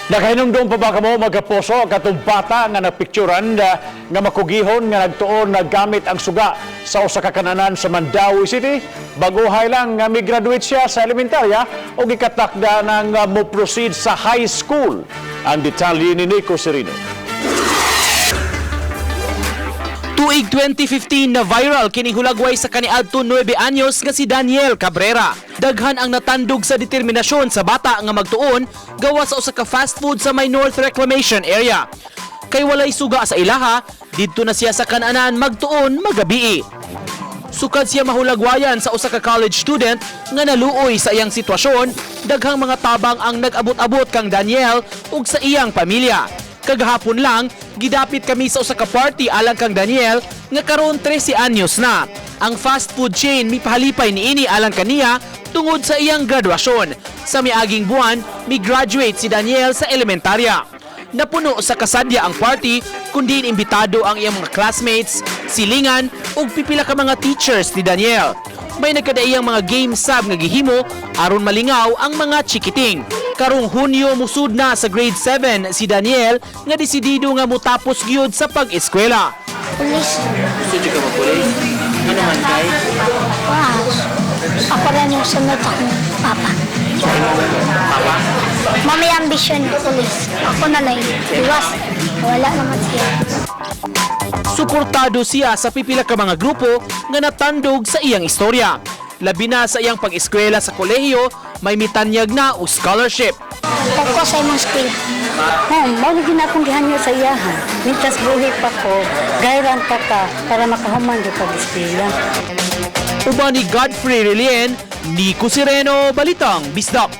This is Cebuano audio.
Nakahinumdum pa ba kamo, mga kapuso, katong bata nga napicturan nga makugihon nga nagtuon naggamit ang suga sa usa ka kananan sa Mandaue City? Baguhay lang nga mi-graduate siya sa elementarya o gikatakda nang mo proceed sa high school. Ang detalye ni Nico Serino. Tuig 2015 na viral kini hulagway sa kaniadto 9 anyos nga si Daniel Cabrera. Daghan ang natandog sa determinasyon sa bata nga magtuon gawa sa usa ka fast food sa may North Reclamation Area. Kay walay suga sa ilaha, didto na siya sa kananan magtuon magabii. Sukad siya mahulagwayan sa usa ka college student nga naluoy sa iyang sitwasyon, daghang mga tabang ang nag-abot-abot kang Daniel ug sa iyang pamilya. Kagahapon lang, gidapit kami sa usa ka party alang kang Daniel nga karon 13 anyos na. Ang fast food chain mipahalipay niini alang kaniya tungod sa iyang graduasyon. Sa miaging buwan, mi-graduate si Daniel sa elementarya. Napuno sa kasadya ang party kundi imbitado ang iyang mga classmates, silingan ug pipila ka mga teachers ni Daniel. May nagkadaiyang mga game sub nga gihimo aron malingaw ang mga chikiting. Karong Hunyo, musud na sa grade 7 si Daniel nga desidido nga mutapos gyud sa pag-eskwela. Pulis. Gusto ka magpulis? Ano man kay? Wow. Ako rin yung sunod akong papa. Papa? Mami ambisyon, pulis. Ako na lang. Iwas. Wala naman siya. Suportado siya sa pipila ka mga grupo nga natandog sa iyang istorya. Labi na sa iyang pag-eskwela sa kolehiyo, may mitanyag na o scholarship. Focus sa imong eskwela. Oh, mao na gyud akong gihanyo sa iyaha. Mintas buhi pa ko, gayran pa ka para makahuman gyud pag eskwela. Uban ni Godfrey Relien, Nico Sireno, Balitang Bisdak.